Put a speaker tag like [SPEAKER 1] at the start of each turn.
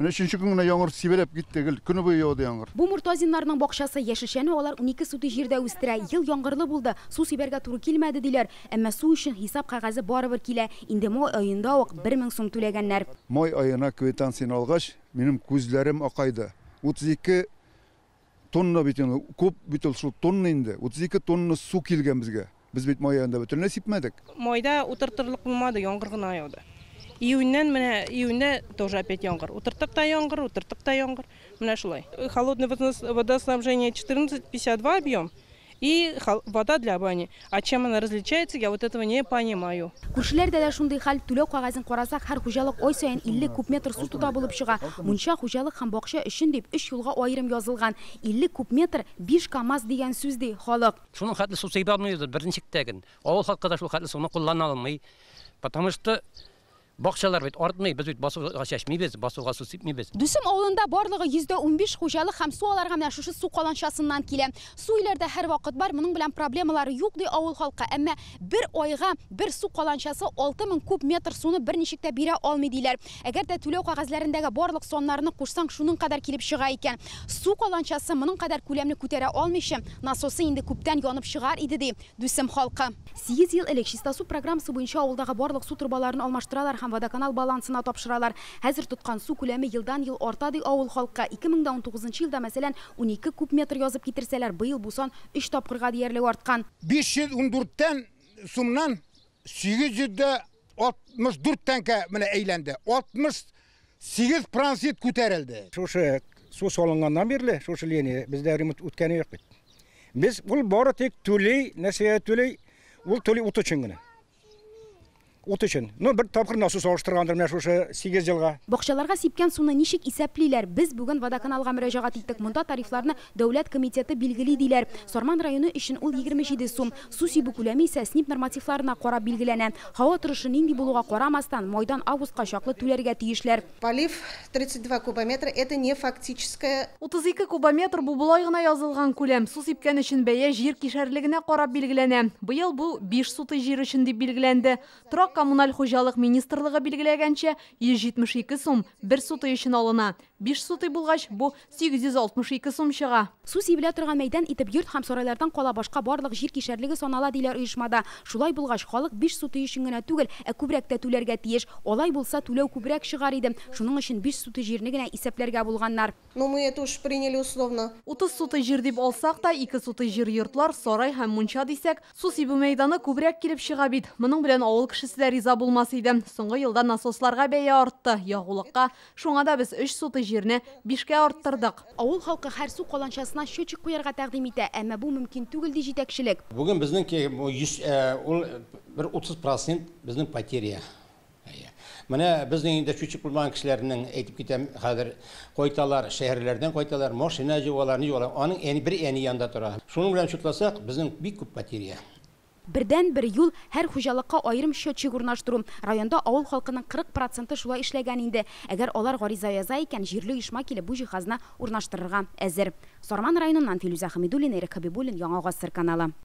[SPEAKER 1] Менә өченче көн генә яңгыр сибәләп китте, гел көне буе яуды яңгыр.
[SPEAKER 2] Бу Мортазиннарның бакчасы. Яшелчәне алар 12 сутый җирдә үстерә. Ел яңгырлы булды, су сибәргә туры килмәде, диләр. Әмма су өчен хисап кәгазе барыбер килә. Инде май аенда ук 1000 сум түләгәннәр.
[SPEAKER 1] Май аена квитанцияне алгач, минем күзләрем акайды. 32 тонна бит инде, күп бит ул шул тонна инде. 32 тонна су килгән безгә. Без бит май аенда бөтенләй сипмәдек.
[SPEAKER 3] Майда утыртырлык булмады, яңгыр гына яуды. Июньнән менә июньдә тоже опять яңгыр. Утырттык та яңгыр, утырттык та яңгыр. Менә шулай. Холодное водоснабжение 14,52 объем и вода для бани. А чем она различается, я вот этого не понимаю.
[SPEAKER 2] Күршеләрдә дә шундый хәл. Түләү кәгазен карасак, һәр хуҗалык ай саен 50 куб метр су тота булып чыга. Мунча, хуҗалык һәм бакча өчен дип 3 юлга аерым язылган. 50 куб метр 5 КАМАЗ дигән сүз, ди халык.
[SPEAKER 4] Шуның хәтле су сибә алмыйбыз берничек тә. Авыл халкы да шул хәтле суны куллана алмый. Потому что бакчалар бит артмый, без бит басуга чәчмибез, басуга су сипмибез.
[SPEAKER 2] Дүсем авылында барлыгы 15% хуҗалык һәм су аларга менә шушы су каланчасыннан килә. Су өйләрдә һәр вакыт бар, моның белән проблемалары юк, ди авыл халкы. Әмма бер айга бер су каланчасы 6000 куб метр суны берничек тә бирә алмый, диләр. Әгәр дә түләү кәгазьләрендәге барлык саннарны кушсаң, шуның кадәр килеп чыга икән. Су каланчасы моның кадәр күләмне күтәрә алмыйча, насосы инде күптән янып чыгар иде, ди Дүсем халкы. 8 ел элек Чиста су программасы буенча авылдагы барлык су торбаларын алмаштыралар һәм водоканал балансына тапшыралар. Хәзер тоткан су күләме елдан-ел арта, ди авыл халкы. 2019 елда, мәсәлән, 12 куб метр язып китерсәләр, быел бу сан 3 тапкырга диярлек арткан.
[SPEAKER 5] 514 сумнан 864 тәңкә менә әйләнде. 68% күтәрелде.
[SPEAKER 6] Шушы су салынганнан бирле, шушы линия бездә ремонт үткәне юк бит. Без ул бары тик түли, нәрсәгә түли, ул түли ут өчен генә. Ут өчен. Ну, бер тапкыр насос алыштыргандыр менә шушы 8 елга.
[SPEAKER 2] Бакчаларга сипкән суны ничек исәплиләр? Без бүген водоканалга мөрәҗәгать иттек. Монда тарифларны дәүләт комитеты билгели, диләр. Сарман районы өчен ул 27 сум. Су сибү күләме исә СНИП нормативларына карап билгеләнә. Һава торышы нинди булуга карамастан, майдан августка чаклы түләргә тиешләр.
[SPEAKER 7] Полив 32 кубометра – это не фактическая.
[SPEAKER 8] 32 кубометр бу болай гына язылган күләм. Су сипкән өчен бәя җир кишәрлегенә карап билгеләнә. Быел бу 5 сутый җир өчен дип билгеләнде. Торак коммуналь хуҗалык министрлыгы билгеләгәнчә 172 сум бер сутый өчен алына. 5 сутый булгач, бу 862 сум чыга.
[SPEAKER 2] Су сибелә торган мәйдан итеп йорт һәм сарайлардан кала башка барлык җир кишәрлеге санала, диләр оешмада. Шулай булгач, халык 5 сутый өчен генә түгел, ә күбрәк тә түләргә тиеш. Алай булса, түләү күбрәк чыгар иде. Шуның өчен 5 сутый җирне генә исәпләргә булганнар.
[SPEAKER 7] Но мы это уж приняли условно.
[SPEAKER 8] 30 сутый җир дип алсак та, 2 сутый җир йортлар, сарай һәм мунча дисәк, су сибү мәйданы күбрәк килеп чыга бит. Моның белән авыл кешесе дә риза булмас иде. Соңгы елда насосларга бәя артты, ягулыкка. Шуңа да без 3 сутый җирне 5кә арттырдык.
[SPEAKER 2] Авыл халкы һәр су каланчасына счетчик куярга тәкъдим итә, әмма бу мөмкин түгел, ди җитәкчелек.
[SPEAKER 9] Бүген безнең 100 ул бер 30% безнең потеря. Менә безнең инде счетчик булмаган кешеләрнең әйтеп китәм, хәзер кайталар, шәһәрләрдән кайталар, машина җуалар, ни җуалар, аның әни бер әни янында тора. Шуның белән счетласак, безнең бик күп потеря.
[SPEAKER 2] Бердән бер юл һәр хуҗалыкка аерым счетчик урнаштыру. Районда авыл халкының 40% шулай эшләгән инде. Әгәр алар гариза яза икән, җирле оешма килеп бу җиһазны урнаштырырга әзер. Сарман районыннан Филүзә Хәмидуллина, Ирек Хәбибуллин, Яңа Гасыр каналы.